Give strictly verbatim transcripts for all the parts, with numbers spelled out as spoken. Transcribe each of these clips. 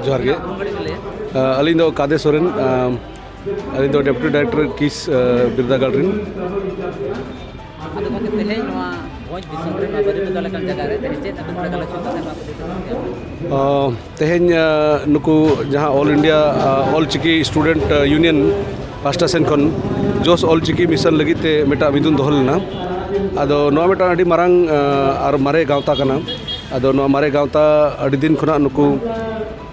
ᱡᱚᱦᱟᱨ ᱜᱮ᱾ ᱟᱹᱞᱤᱧ ᱫᱚ ᱠᱟᱫᱮ ᱥᱚᱨᱮᱱ᱾ ᱟᱹᱞᱤᱧ ᱫᱚ ᱰᱮᱯᱩᱴᱤ ᱰᱟᱭᱨᱮᱠᱴᱚᱨ ᱠᱤᱥ ᱵᱤᱨᱫᱟᱹᱜᱟᱲ ᱨᱮᱱ᱾ ᱟᱫᱚ ᱜᱚᱢᱠᱮ, ᱛᱮᱦᱮᱧ ᱱᱚᱣᱟ ᱵᱷᱚᱸᱡᱽ ᱫᱤᱥᱚᱢ ᱨᱮ ᱱᱚᱣᱟ ᱵᱟᱹᱨᱤᱯᱟᱫᱟ ᱞᱮᱠᱟᱱ ᱡᱟᱭᱜᱟ ᱨᱮ ᱛᱮᱦᱮᱧ ᱪᱮᱫ ᱟᱹᱵᱤᱱ ᱯᱮ ᱜᱟᱞᱚᱪ ᱠᱟᱱᱟ, ᱱᱚᱣᱟ ᱠᱚ ᱤᱫᱤ ᱠᱟᱛᱮ? ᱛᱮᱦᱮᱧ ᱱᱩᱠᱩ ᱡᱟᱦᱟᱸ all India Ol Chiki student union ᱯᱟᱦᱴᱟ ᱥᱮᱱ ᱠᱷᱚᱱ ᱡᱚᱥ ᱚᱞ ᱪᱤᱠᱤ ᱢᱤᱥᱚᱱ ᱞᱟᱹᱜᱤᱫ ᱛᱮ ᱢᱤᱫᱴᱟᱝ ᱢᱤᱫᱩᱱ ᱫᱚᱦᱚ ᱞᱮᱱᱟ᱾ ᱟᱫᱚ ᱱᱚᱣᱟ ᱢᱤᱫᱴᱟᱝ ᱟᱹᱰᱤ ᱢᱟᱨᱟᱝ ᱟᱨ ᱢᱟᱨᱮ ᱜᱟᱶᱛᱟ ᱠᱟᱱᱟ᱾ ᱟᱫᱚ ᱱᱚᱣᱟ ᱢᱟᱨᱮ ᱜᱟᱶᱛᱟ ᱟᱹᱰᱤ ᱫᱤᱱ ᱠᱷᱚᱱᱟᱜ ᱱᱩᱠᱩ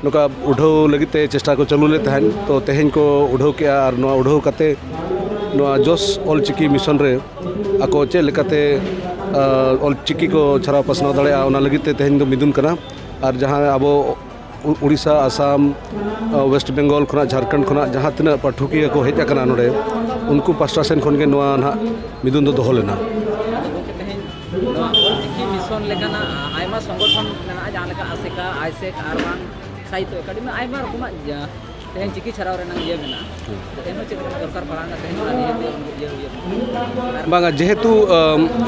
ᱱᱚᱝᱠᱟ ᱩᱰᱷᱟᱹᱣ ᱞᱟᱹᱜᱤᱫ ᱛᱮ ᱪᱮᱥᱴᱟ ᱠᱚ ᱪᱟᱹᱞᱩ ᱞᱮᱫ ᱛᱟᱦᱮᱸᱫ᱾ ᱛᱚ ᱛᱮᱦᱮᱧ ᱠᱚ ᱩᱰᱷᱟᱹᱣ ᱠᱮᱜᱼᱟ ᱟᱨ ᱱᱚᱣᱟ ᱩᱰᱷᱟᱹᱣ ᱠᱟᱛᱮ ᱱᱚᱣᱟ ᱡᱚᱥ ᱚᱞ ᱪᱤᱠᱤ ᱢᱤᱥᱚᱱ ᱨᱮ ᱟᱠᱚ ᱪᱮᱫ ᱞᱮᱠᱟᱛᱮ ᱚᱞ ᱪᱤᱠᱤ ᱠᱚ ᱪᱷᱟᱨᱟᱣ ᱯᱟᱥᱱᱟᱣ ᱫᱟᱲᱮᱭᱟᱜᱼᱟ, ᱚᱱᱟ ᱞᱟᱹᱜᱤᱫ ᱛᱮ ᱛᱮᱦᱮᱧ ᱫᱚ ᱢᱤᱫᱩᱱ ᱠᱟᱱᱟ᱾ ᱟᱨ ᱡᱟᱦᱟᱸ ᱟᱵᱚ ᱩᱲᱤᱥᱥᱟ, ᱟᱥᱟᱢ, ᱳᱭᱮᱥᱴ ᱵᱮᱝᱜᱚᱞ ᱠᱷᱚᱱᱟᱜ, ᱡᱷᱟᱲᱠᱷᱚᱸᱰ ᱠᱷᱚᱱᱟᱜ ᱡᱟᱦᱟᱸ ᱛᱤᱱᱟᱹᱜ ᱯᱟᱴᱷᱚᱠᱤᱭᱟᱹ ᱠᱚ ᱦᱮᱡ ᱟᱠᱟᱱᱟ ᱱᱚᱰᱮ, ᱩᱱᱠᱩ ᱯᱟᱥᱴᱟ ᱥᱮᱱ ᱠᱷᱚᱱ ᱜᱮ ᱱᱚᱣᱟ ᱱᱟᱦᱟᱜ ᱢᱤᱫᱩᱱ ᱫᱚ ᱫᱚᱦᱚ ᱞᱮᱱᱟ᱾ ᱟᱫᱚ ᱜᱚᱢᱠᱮ, ᱛᱮᱦᱮᱧ ᱱᱚᱣᱟ ᱚᱞ ᱪᱤᱠᱤ ᱢᱤᱥᱚᱱ ᱞᱮᱠᱟᱱᱟᱜ ᱟᱭᱢᱟ ᱥᱚᱝᱜᱚᱴᱷᱚᱱ ᱢᱮᱱᱟᱜᱼᱟ, ᱡᱟᱦᱟᱸ ᱞᱮᱠᱟ ᱟᱥᱮᱠᱟ, ᱟᱭᱥᱮᱠ ᱟᱨ ᱵᱟᱝ ᱥᱟᱦᱤᱛᱚ ᱮᱠᱟᱰᱮᱢᱤ, ᱟᱭᱢᱟ ᱨᱚᱠᱚᱢᱟᱜ ᱡᱟ-, ᱛᱮᱦᱮᱧ ᱪᱤᱠᱤ ᱪᱷᱟᱨᱟᱣ ᱨᱮᱱᱟᱜ ᱤᱭᱟᱹ ᱢᱮᱱᱟᱜᱼᱟ᱾ ᱛᱮᱦᱮᱧ ᱦᱚᱸ ᱪᱮᱫ ᱞᱮᱠᱟ ᱫᱚᱨᱠᱟᱨ ᱯᱟᱲᱟᱣ ᱮᱱᱟ, ᱛᱮᱦᱮᱧ ᱚᱱᱟ ᱱᱤᱭᱟᱹ ᱛᱮ ᱤᱭᱟᱹ ᱦᱩᱭᱩᱜ ᱠᱟᱱᱟ? ᱵᱟᱝᱟ, ᱡᱮᱦᱮᱛᱩ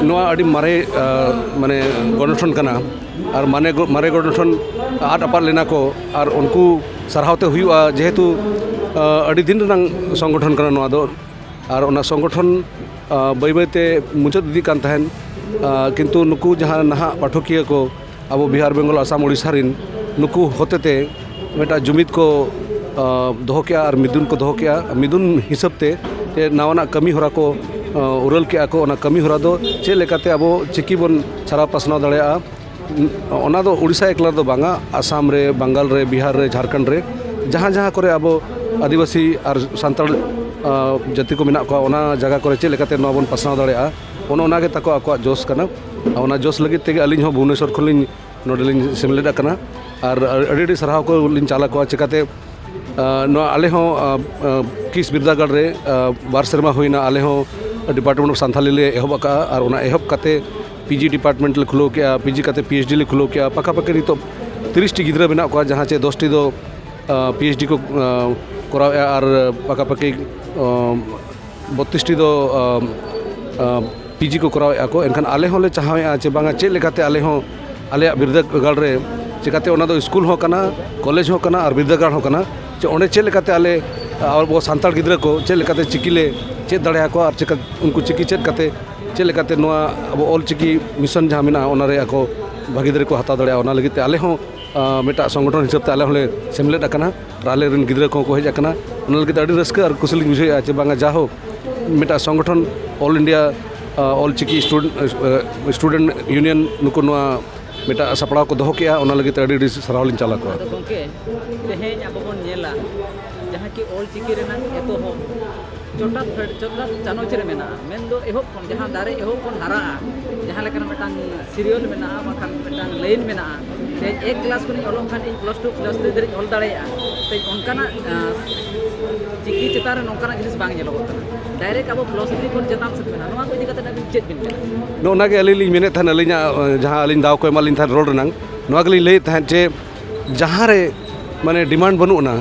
ᱱᱚᱣᱟ ᱟᱹᱰᱤ ᱢᱟᱨᱮ ᱢᱟᱱᱮ ᱜᱚᱱᱚᱴᱷᱚᱱ ᱠᱟᱱᱟ, ᱟᱨ ᱢᱟᱱᱮ ᱜᱚ-, ᱢᱟᱨᱮ ᱜᱚᱱᱚᱴᱷᱚᱱ ᱟᱫ ᱟᱯᱟᱫ ᱞᱮᱱᱟ ᱠᱚ, ᱟᱨ ᱩᱱᱠᱩ ᱥᱟᱨᱦᱟᱣ ᱛᱮ ᱦᱩᱭᱩᱜᱼᱟ᱾ ᱡᱮᱦᱮᱛᱩ ᱟᱹᱰᱤ ᱫᱤᱱ ᱨᱮᱱᱟᱜ ᱥᱚᱝᱜᱚᱴᱷᱚᱱ ᱠᱟᱱᱟ ᱱᱚᱣᱟ ᱫᱚ, ᱟᱨ ᱚᱱᱟ ᱥᱚᱝᱜᱚᱴᱷᱚᱱ ᱵᱟᱹᱭ ᱵᱟᱹᱭ ᱛᱮ ᱢᱩᱪᱟᱹᱫ ᱤᱫᱤᱜ ᱠᱟᱱ ᱛᱟᱦᱮᱸᱫ᱾ ᱠᱤᱱᱛᱩ ᱱᱩᱠᱩ ᱡᱟᱦᱟᱸ ᱱᱟᱦᱟᱜ ᱯᱟᱴᱷᱚᱠᱤᱭᱟᱹ ᱠᱚ ᱟᱵᱚ ᱵᱤᱦᱟᱨ, ᱵᱮᱝᱜᱚᱞ, ᱟᱥᱟᱢ, ᱳᱰᱤᱥᱟ ᱨᱮᱱ, ᱱᱩᱠᱩ ᱦᱚᱛᱮᱛᱮ ᱢᱤᱫᱴᱟᱝ ᱡᱩᱢᱤᱫ ᱠᱚ ᱫᱚᱦᱚ ᱠᱮᱜᱼᱟ ᱟᱨ ᱢᱤᱫᱩᱱ ᱠᱚ ᱫᱚᱦᱚ ᱠᱮᱜᱼᱟ᱾ ᱢᱤᱫᱩᱱ ᱦᱤᱥᱟᱹᱵ ᱛᱮ ᱱᱟᱣᱟᱱᱟᱜ ᱠᱟᱹᱢᱤ ᱦᱚᱨᱟ ᱠᱚ ᱩᱨᱟᱹᱞ ᱠᱮᱜᱼᱟ ᱠᱚ᱾ ᱚᱱᱟ ᱠᱟᱹᱢᱤ ᱦᱚᱨᱟ ᱫᱚ ᱪᱮᱫ ᱞᱮᱠᱟᱛᱮ ᱟᱵᱚ ᱪᱤᱠᱤ ᱵᱚᱱ ᱪᱷᱟᱨᱟᱣ ᱯᱟᱥᱱᱟᱣ ᱫᱟᱲᱮᱭᱟᱜᱼᱟ, ᱚᱱᱟ ᱫᱚ ᱩᱲᱤᱥᱥᱟ ᱮᱠᱞᱟ ᱨᱮᱫᱚ ᱵᱟᱝᱟ, ᱟᱥᱟᱢ ᱨᱮ, ᱵᱟᱝᱜᱟᱞ ᱨᱮ, ᱵᱤᱦᱟᱨ ᱨᱮ, ᱡᱷᱟᱲᱠᱷᱚᱸᱰ ᱨᱮ, ᱡᱟᱦᱟᱸ ᱡᱟᱦᱟᱸ ᱠᱚᱨᱮ ᱟᱵᱚ ᱟᱹᱫᱤᱵᱟᱹᱥᱤ ᱟᱨ ᱥᱟᱱᱛᱟᱲ ᱡᱟᱹᱛᱤ ᱠᱚ ᱢᱮᱱᱟᱜ ᱠᱚᱣᱟ, ᱚᱱᱟ ᱡᱟᱭᱜᱟ ᱠᱚᱨᱮ ᱪᱮᱫ ᱞᱮᱠᱟᱛᱮ ᱱᱚᱣᱟ ᱵᱚᱱ ᱯᱟᱥᱱᱟᱣ ᱫᱟᱲᱮᱭᱟᱜᱼᱟ, ᱚᱱᱮ ᱚᱱᱟᱜᱮ ᱛᱟᱠᱚ ᱟᱠᱚᱣᱟᱜ ᱡᱚᱥ ᱠᱟᱱᱟ᱾ ᱚᱱᱟ ᱡᱚᱥ ᱞᱟᱹᱜᱤᱫ ᱛᱮᱜᱮ ᱟᱹᱞᱤᱧ ᱦᱚᱸ ᱵᱷᱩᱵᱽᱱᱮᱥᱚᱨ ᱠᱷᱚᱱ ᱞᱤᱧ ᱱᱚᱰᱮ ᱞᱤᱧ ᱥᱮᱢᱞᱮᱫ ᱟᱠᱟᱱᱟ᱾ ᱟᱨ ᱟᱹᱰᱤ ᱟᱹᱰᱤ ᱥᱟᱨᱦᱟᱣ ᱠᱚ ᱞᱤᱧ ᱪᱟᱞ ᱟᱠᱚᱣᱟ᱾ ᱪᱤᱠᱟᱹᱛᱮ ᱱᱚᱣᱟ ᱟᱞᱮ ᱦᱚᱸ ᱠᱤᱥ ᱵᱤᱨᱫᱟᱹᱜᱟᱲ ᱨᱮ ᱵᱟᱨ ᱥᱮᱨᱢᱟ ᱦᱩᱭᱱᱟ, ᱟᱞᱮ ᱦᱚᱸ ᱰᱤᱯᱟᱨᱴᱢᱮᱱᱴ ᱚᱯᱷ ᱥᱟᱱᱛᱷᱟᱞᱤ ᱞᱮ ᱮᱦᱚᱵ ᱟᱠᱟᱫᱼᱟ᱾ ᱟᱨ ᱚᱱᱟ ᱮᱦᱚᱵ ᱠᱟᱛᱮ ᱯᱤᱡᱤ ᱰᱤᱯᱟᱨᱴᱢᱮᱱᱴ ᱞᱮ ᱠᱷᱩᱞᱟᱹᱣ ᱠᱮᱜᱼᱟ, ᱯᱤᱡᱤ ᱠᱟᱛᱮ ᱯᱤᱮᱭᱤᱪᱰᱤ ᱞᱮ ᱠᱷᱩᱞᱟᱹᱣ ᱠᱮᱜᱼᱟ᱾ ᱯᱟᱠᱟᱯᱟᱠᱤ ᱱᱤᱛᱚᱜ ᱛᱤᱨᱤᱥ ᱴᱤ ᱜᱤᱫᱽᱨᱟᱹ ᱢᱮᱱᱟᱜ ᱠᱚᱣᱟ, ᱡᱟᱦᱟᱸ ᱪᱮ ᱫᱚᱥ ᱴᱤ ᱫᱚ ᱯᱤᱮᱭᱤᱪᱰᱤ ᱠᱚ ᱠᱚᱨᱟᱣᱮᱜᱼᱟ ᱟᱨ ᱯᱟᱠᱟᱯᱟᱠᱤ ᱵᱚᱛᱛᱨᱤᱥ ᱴᱤ ᱫᱚ ᱯᱤᱡᱤ ᱠᱚ ᱠᱚᱨᱟᱣᱮᱜᱼᱟ ᱠᱚ᱾ ᱮᱱᱠᱷᱟᱱ ᱟᱞᱮ ᱦᱚᱸᱞᱮ ᱪᱟᱦᱟᱣᱮᱜᱼᱟ ᱪᱮ ᱵᱟᱝᱟ, ᱪᱮᱫ ᱞᱮᱠᱟᱛᱮ ᱟᱞᱮ ᱦᱚᱸ ᱟᱞᱮᱭᱟᱜ ᱵᱤᱨᱫᱟᱹᱜᱟᱲ ᱨᱮ ᱪᱮᱠᱟᱛᱮ ᱚᱱᱟ ᱫᱚ ᱥᱠᱩᱞ ᱦᱚᱸ ᱠᱟᱱᱟ, ᱠᱚᱞᱮᱡᱽ ᱦᱚᱸ ᱠᱟᱱᱟ ᱟᱨ ᱵᱤᱨᱫᱟᱹᱜᱟᱲ ᱦᱚᱸ ᱠᱟᱱᱟ᱾ ᱪᱮ ᱚᱸᱰᱮ ᱪᱮᱫ ᱞᱮᱠᱟᱛᱮ ᱟᱞᱮ, ᱟᱵᱚ ᱥᱟᱱᱛᱟᱲ ᱜᱤᱫᱽᱨᱟᱹ ᱠᱚ ᱪᱮᱫ ᱞᱮᱠᱟᱛᱮ ᱪᱤᱠᱤ ᱞᱮ ᱪᱮᱫ ᱫᱟᱲᱮᱭᱟᱠᱚᱣᱟ ᱟᱨ ᱪᱮᱠᱟ ᱩᱱᱠᱩ ᱪᱤᱠᱤ ᱪᱮᱫ ᱠᱟᱛᱮ ᱪᱮᱫ ᱞᱮᱠᱟᱛᱮ ᱱᱚᱣᱟ ᱟᱵᱚ ᱚᱞ ᱪᱤᱠᱤ ᱢᱤᱥᱚᱱ ᱡᱟᱦᱟᱸ ᱢᱮᱱᱟᱜᱼᱟ, ᱚᱱᱟᱨᱮ ᱟᱠᱚ ᱵᱷᱟᱹᱜᱤ ᱫᱟᱨᱮ ᱠᱚ ᱦᱟᱛᱟᱣ ᱫᱟᱲᱮᱭᱟᱜᱼᱟ, ᱚᱱᱟ ᱞᱟᱹᱜᱤᱫ ᱛᱮ ᱟᱞᱮ ᱦᱚᱸ, ᱟᱸ, ᱢᱤᱫᱴᱟᱜ ᱥᱚᱝᱜᱚᱴᱷᱚᱱ ᱦᱤᱥᱟᱹᱵ ᱛᱮ ᱟᱞᱮ ᱦᱚᱸᱞᱮ ᱥᱮᱢᱞᱮᱫ ᱟᱠᱟᱱᱟ ᱟᱨ ᱟᱞᱮ ᱨᱮᱱ ᱜᱤᱫᱽᱨᱟᱹ ᱠᱚᱦᱚᱸ ᱠᱚ ᱦᱮᱡ ᱟᱠᱟᱱᱟ᱾ ᱚᱱᱟ ᱞᱟᱹᱜᱤᱫ ᱛᱮ ᱟᱹᱰᱤ ᱨᱟᱹᱥᱠᱟᱹ ᱟᱨ ᱠᱩᱥᱤ ᱞᱤᱧ ᱵᱩᱡᱷᱟᱹᱣᱮᱫᱼᱟ ᱡᱮ ᱵᱟᱝᱟ, ᱡᱟᱦᱳᱠ ᱢᱤᱫᱴᱟᱜ ᱥᱚᱝᱜᱚᱴᱷᱚᱱ All India, ᱟᱸ, ᱚᱞ ᱪᱤᱠᱤ ᱥᱴᱩᱰᱮᱱᱴ, ᱟᱸ, ᱥᱴᱩᱰᱮᱱᱴ ᱤᱭᱩᱱᱤᱭᱚᱱ ᱱᱩᱠᱩ ᱱᱚᱣᱟ ᱢᱤᱫᱴᱟᱜ ᱥᱟᱯᱲᱟᱣ ᱠᱚ ᱫᱚᱦᱚ ᱠᱮᱜᱼᱟ, ᱚᱱᱟ ᱞᱟᱹᱜᱤᱫ ᱛᱮ ᱟᱹᱰᱤ ᱟᱹᱰᱤ ᱥᱟᱨᱦᱟᱣ ᱞᱤᱧ ᱪᱟᱞ ᱟᱠᱚᱣᱟ᱾ ᱟᱫᱚ ᱜᱚᱢᱠᱮ, ᱛᱮᱦᱮᱧ ᱟᱵᱚ ᱵᱚᱱ ᱧᱮᱞᱟ, ᱡᱟᱦᱟᱸ ᱠᱤ ᱚᱞ ᱪᱤᱠᱤ ᱨᱮᱱᱟᱜ ᱮᱛᱚᱦᱚᱵ ᱪᱚᱴᱟ ᱯᱷᱮᱰ, ᱪᱚᱴᱟ ᱪᱟᱱᱚᱪ ᱨᱮ ᱢᱮᱱᱟᱜᱼᱟ, ᱢᱮᱱᱫᱚ ᱮᱦᱚᱵ ᱠᱷᱚᱱ, ᱡᱟᱦᱟᱸ ᱫᱟᱨᱮ ᱮᱦᱚᱵ ᱠᱷᱚᱱ ᱦᱟᱨᱟᱜᱼᱟ, ᱡᱟᱦᱟᱸ ᱞᱮᱠᱟᱱᱟᱜ ᱢᱤᱫᱴᱟᱝ ᱥᱤᱨᱤᱭᱟᱞ ᱢᱮᱱᱟᱜᱼᱟ, ᱵᱟᱝᱠᱷᱟᱱ ᱢᱤᱫᱴᱟᱝ ᱞᱟᱭᱤᱱ ᱢᱮᱱᱟᱜᱼᱟ, ᱛᱮᱦᱮᱧ ᱮᱠ ᱠᱞᱟᱥ ᱠᱷᱚᱱᱤᱧ ᱚᱞᱚᱜ ᱠᱷᱟᱱ ᱤᱧ ᱯᱞᱟᱥ ᱴᱩ, ᱯᱞᱟᱥ ᱛᱷᱨᱤ ᱫᱷᱟᱹᱨᱤᱡ ᱚᱞ ᱫᱟᱲᱮᱭᱟᱜᱼᱟ᱾ ᱛᱮᱦᱮᱧ ᱚᱱᱠᱟᱱᱟᱜ, ᱟᱸ, ᱪᱤᱠᱤ ᱪᱮᱛᱟᱱ ᱨᱮ ᱱᱚᱝᱠᱟᱱᱟᱜ ᱡᱤᱱᱤᱥ ᱵᱟᱝ ᱧᱮᱞᱚᱜᱚᱜ ᱠᱟᱱᱟ᱾ ᱰᱟᱭᱨᱮᱠᱴ ᱟᱵᱚ ᱯᱞᱟᱥ ᱛᱷᱨᱤ ᱠᱷᱚᱱ ᱪᱮᱛᱟᱱ ᱥᱮᱫ ᱢᱮᱱᱟᱜᱼᱟ᱾ ᱱᱚᱣᱟ ᱠᱚ ᱤᱫᱤ ᱠᱟᱛᱮ ᱟᱹᱵᱤᱱ ᱪᱮᱫ ᱵᱤᱱ ᱢᱮᱱᱟ? ᱱᱚᱜᱼᱚ ᱱᱚᱣᱟ ᱜᱮ ᱟᱹᱞᱤᱧ ᱞᱤᱧ ᱢᱮᱱᱮᱫ ᱛᱟᱦᱮᱱ, ᱟᱹᱞᱤᱧᱟᱜ, ᱟᱸ, ᱡᱟᱦᱟᱸ ᱟᱹᱞᱤᱧ ᱫᱟᱣ ᱠᱚ ᱮᱢᱟᱜ ᱞᱤᱧ ᱛᱟᱦᱮᱸᱫ ᱨᱚᱲ ᱨᱮᱱᱟᱝ, ᱱᱚᱣᱟ ᱜᱮᱞᱤᱧ ᱞᱟᱹᱭᱮᱫ ᱛᱟᱦᱮᱸᱫ ᱡᱮ ᱡᱟᱦᱟᱸ ᱨᱮ ᱢᱟᱱᱮ ᱰᱤᱢᱟᱱᱰ ᱵᱟᱹᱱᱩᱜ ᱟᱱᱟ,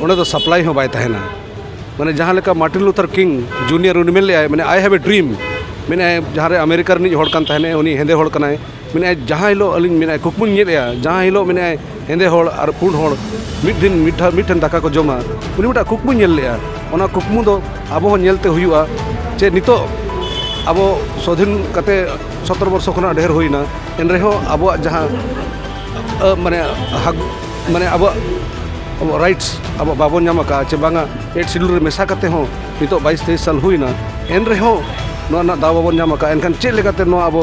ᱚᱸᱰᱮ ᱫᱚ ᱥᱟᱯᱞᱟᱭ ᱦᱚᱸ ᱵᱟᱭ ᱛᱟᱦᱮᱱᱟ᱾ ᱢᱟᱱᱮ ᱡᱟᱦᱟᱸ ᱞᱮᱠᱟ ᱢᱟᱨᱴᱤᱱ ᱞᱩᱛᱷᱟᱨ ᱠᱤᱝ ᱡᱩᱱᱤᱭᱟᱨ ᱩᱱᱤ ᱢᱮᱱ ᱞᱮᱫᱼᱟᱭ, ᱢᱟᱱᱮ, "I have a dream", ᱢᱮᱱᱮᱫᱼᱟᱭ, ᱡᱟᱦᱟᱸ ᱨᱮ ᱟᱢᱮᱨᱤᱠᱟ ᱨᱤᱱᱤᱡ ᱦᱚᱲ ᱠᱟᱱ ᱛᱟᱦᱮᱱᱟᱭ, ᱩᱱᱤ ᱦᱮᱸᱫᱮ ᱦᱚᱲ ᱠᱟᱱᱟᱭ, ᱢᱮᱱᱮᱫᱼᱟᱭ, "ᱡᱟᱦᱟᱸ ᱦᱤᱞᱳᱜ ᱟᱹᱞᱤᱧ", ᱢᱮᱱᱮᱫᱼᱟᱭ, "ᱠᱩᱠᱢᱩᱧ ᱧᱮᱞᱮᱫᱼᱟ, ᱡᱟᱦᱟᱸ ᱦᱤᱞᱳᱜ", ᱢᱮᱱᱮᱫᱼᱟᱭ, "ᱦᱮᱸᱫᱮ ᱦᱚᱲ ᱟᱨ ᱯᱩᱸᱰ ᱦᱚᱲ ᱢᱤᱫ ᱫᱤᱱ ᱢᱤᱫ ᱴᱷᱟ-, ᱢᱤᱫ ᱴᱷᱮᱱ ᱫᱟᱠᱟ ᱠᱚ ᱡᱚᱢᱟ", ᱩᱱᱤ ᱢᱤᱫᱴᱟᱝ ᱠᱩᱠᱢᱩᱭ ᱧᱮᱞ ᱞᱮᱫᱼᱟ᱾ ᱚᱱᱟ ᱠᱩᱠᱢᱩ ᱫᱚ ᱟᱵᱚ ᱦᱚᱸ ᱧᱮᱞ ᱛᱮ ᱦᱩᱭᱩᱜᱼᱟ᱾ ᱪᱮ ᱱᱤᱛᱚᱜ ᱟᱵᱚ ᱥᱣᱟᱫᱷᱤᱱ ᱠᱟᱛᱮ ᱥᱚᱛᱨᱚ ᱵᱚᱨᱥᱚ ᱠᱷᱚᱱᱟᱜ ᱰᱷᱮᱨ ᱦᱩᱭᱱᱟ, ᱮᱱ ᱨᱮᱦᱚᱸ ᱟᱵᱚᱣᱟᱜ ᱡᱟᱦᱟᱸ, ᱟᱹ, ᱢᱟᱱᱮ, ᱦᱟᱠ, ᱢᱟᱱᱮ, ᱟᱵᱚᱣᱟᱜ, ᱟᱵᱚᱣᱟᱜ ᱨᱟᱭᱤᱴᱥ ᱟᱵᱚ ᱵᱟᱵᱚᱱ ᱧᱟᱢ ᱟᱠᱟᱫᱼᱟ, ᱪᱮ ᱵᱟᱝᱟ, ᱮᱭᱤᱴ ᱥᱤᱰᱩᱞ ᱨᱮ ᱢᱮᱥᱟ ᱠᱟᱛᱮ ᱦᱚᱸ ᱱᱤᱛᱚᱜ ᱵᱟᱭᱤᱥ ᱛᱮᱭᱤᱥ ᱥᱟᱞ ᱦᱩᱭᱱᱟ, ᱮᱱ ᱨᱮᱦᱚᱸ ᱱᱚᱣᱟ ᱨᱮᱱᱟᱜ ᱫᱟᱣ ᱵᱟᱵᱚᱱ ᱧᱟᱢ ᱟᱠᱟᱫᱼᱟ᱾ ᱮᱱᱠᱷᱟᱱ ᱪᱮᱫ ᱞᱮᱠᱟᱛᱮ ᱱᱚᱣᱟ ᱟᱵᱚ,